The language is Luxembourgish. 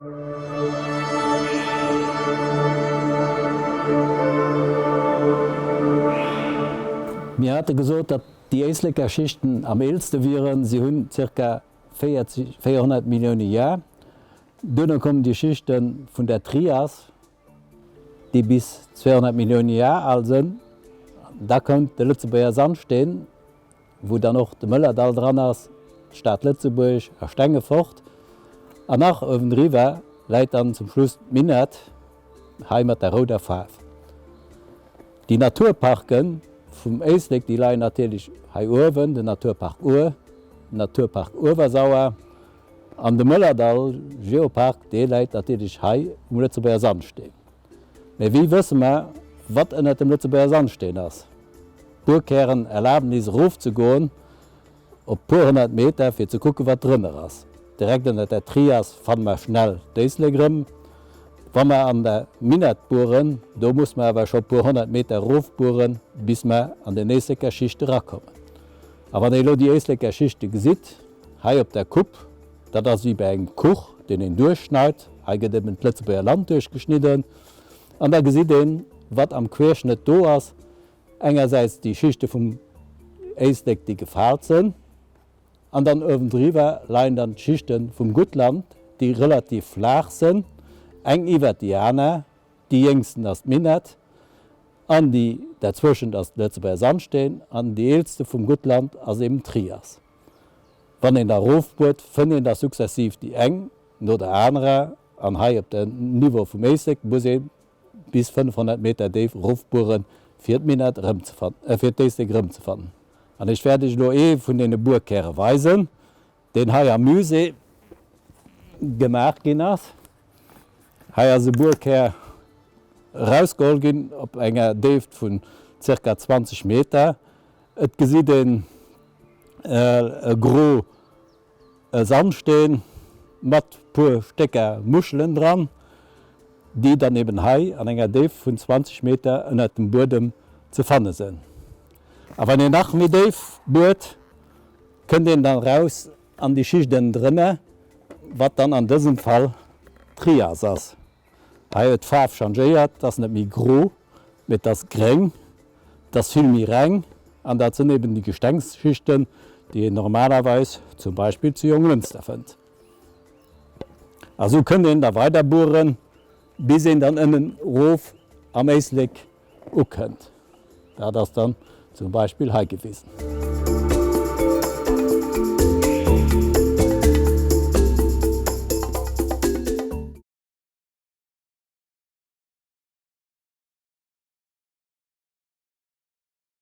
Mir hate gesot, datt déi Éisleker Schichten am eelste wieren. Si hunn zirka 400 Millioune Jar. Duerno kommen déi Schichte vun der Trias, déi bis 200 Millioune Jar al sënn. Da kënnt de Lëtzebuerger Sandsteen, wou dann och de Mëllerdall dran ass, d'Stad Lëtzebuerg a Stengefort. An nach uewendriwwer läit dann zum Schluss d'Minett, hei mat der rouder Faarf. Déi Naturparke vum Éislek, déi leien natierlech hei uewen, den Naturpark Our, den Naturpark Uewersauer an de Mëllerdall Geopark, dee läit natierlech hei um Lëtzebuerger Sandsteen. Mä wéi wësse mer, wat ënnert dem Lëtzebuerger Sandsteen ass? D'Buerghären erlaben is erofzegoen op puer 100 Meter fir ze kucken, wat drënner ass. Direkt ënnert der Trias fanne mer schnell d'Éislek erëm. Wa mer an der Minett bueren, do muss mer awer scho puer 100 Meter erofbueren, bis mer an den Éisleker Schicht erakommen. A wann ee lo déi Éisleker Schichte gesitt, hei op der Coupe, Dat ass wéi bei engem Kuch, deen een duerchschneit. Hei gëtt eben d'Lëtzebuerger Land duerchgeschnidden. An da gesitt een, wat am Querschnëtt do ass. Engersäits déi Schichte vum Éislek, déi gefaalt sënn. An dann uewendriwwer leien dann d'Schichte vum Guttland, déi relativ flaach sënn, eng iwwert déi aner. Déi jéngsten ass d'Minett an déi derzwëschent ass de Lëtzebuerger Sandsteen an déi eelste vum Guttland ass eben d'Trias. Wann een da erofbuert, fënnt een da sukzessiv déi eng no der anerer an hei op dem Niveau vum Éislek muss ee bis 500 Meter déif erofbueren, fir d'Minett erëmzefannen, fir d'Éislek erëmzefannen. An ech wäert Iech elo ee vun deene Buerkäre weisen, deen hei am Musée gemaach ginn ass. Hei ass e Buerkär erausgeholl ginn op enger Déift vun zirka 20 Meter. Et gesitt een e gro Sandsteen mat puer Stécker Muschelen dran, déi dann eben hei an enger Déift vun 20 Meter ënnert dem Buedem ze fanne sënn. A wann een nach méi déif buert, kënnt een dann raus an déi Schicht ënnendrënner, wat dann an dësem Fall Trias ass. Hei huet d'Faarf changéiert, 't ass net méi gro, mee 't ass gréng, 't ass vill méi reng an dat sënn eben déi Gestengsschichten, déi een normalerweis zum Beispill zu Jonglënster fënnt. A sou kënnt een da weider bueren, bis een dann ënnen erof am Éislek ukënnt. Dat ass dann zum Beispill hei gewisen.